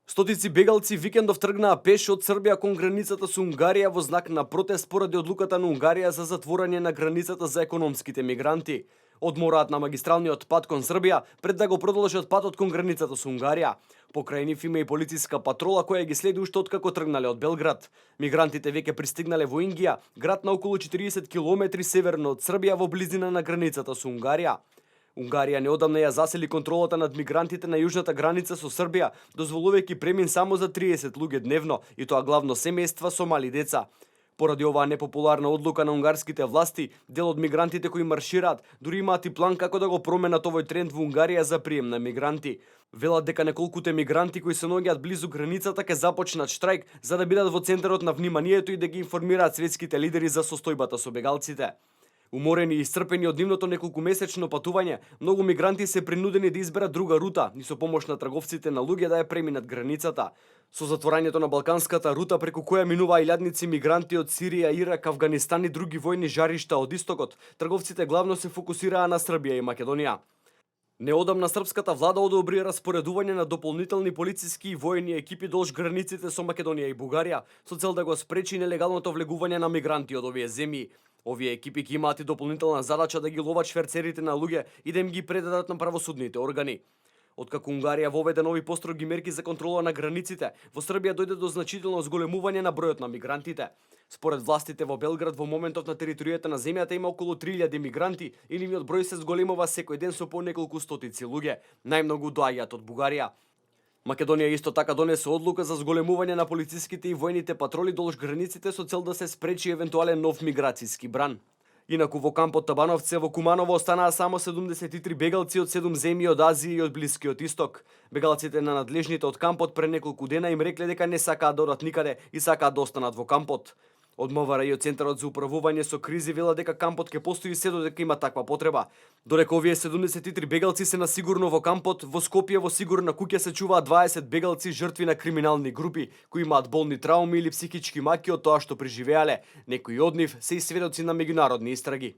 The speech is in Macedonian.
Стотици бегалци викендов тргнаа пеш од Србија кон границата со Унгарија во знак на протест поради одлуката на Унгарија за затворање на границата за економските мигранти. Одмораат на магистралниот пат кон Србија пред да го продолжат патот кон границата со Унгарија. Покрај нив има и полициска патрола која ги следи уште откако тргнале од Белград. Мигрантите веќе пристигнале во Ингија, град на околу 40 километри северно од Србија во близина на границата со Унгарија. Унгарија неодамна ја засили контролата над мигрантите на јужната граница со Србија, дозволувајќи премин само за 30 луѓе дневно, и тоа главно семејства со мали деца. Поради оваа непопуларна одлука на унгарските власти, дел од мигрантите кои маршираат дури имаат и план како да го променат овој тренд во Унгарија за прием на мигранти. Велат дека неколкуте мигранти кои се наоѓаат близу границата ќе започнат штрајк за да бидат во центарот на вниманието и да ги информираат светските лидери за состојбата со бегалците. Уморени и исцрпени од нивното неколкумесечно патување, многу мигранти се принудени да изберат друга рута и со помош на трговците на луѓе да ја преминат границата. Со затворањето на балканската рута преку која минуваа илјадници мигранти од Сирија, Ирак, Авганистан и други војни жаришта од истокот, трговците главно се фокусираа на Србија и Македонија. Неодамна српската влада одобри распоредување на дополнителни полициски и воени екипи долж границите со Македонија и Бугарија, со цел да го спречи нелегалното влегување на мигранти од овие земји. Овие екипи ќе имаат и дополнителна задача да ги ловат шверцерите на луѓе и да им ги предадат на правосудните органи. Откако Унгарија воведе нови построги мерки за контрола на границите, во Србија дојде до значително зголемување на бројот на мигрантите. Според властите во Белград во моментов на територијата на земјата има околу 3000 мигранти и нивниот број се зголемува секој ден со по неколку стотици луѓе. Најмногу доаѓаат од Бугарија. Македонија исто така донесе одлука за зголемување на полициските и војните патроли долж границите со цел да се спречи евентуален нов миграцијски бран. Инаку во кампот Табановце во Куманово останаа само 73 бегалци од 7 земји од Азија и од Блискиот Исток. Бегалците на надлежните од кампот пред неколку дена им рекле дека не сакаат да одат никаде и сакаат да останат во кампот. Од МВР и од Центарот за управување со кризи велат дека кампот ќе постои се додека има таква потреба. Додека овие 73 бегалци се на сигурно во кампот, во Скопје во сигурна куќа се чуваат 20 бегалци жртви на криминални групи, кои имаат болни трауми или психички маки од тоа што преживеале. Некои од нив се и сведоци на меѓународни истраги.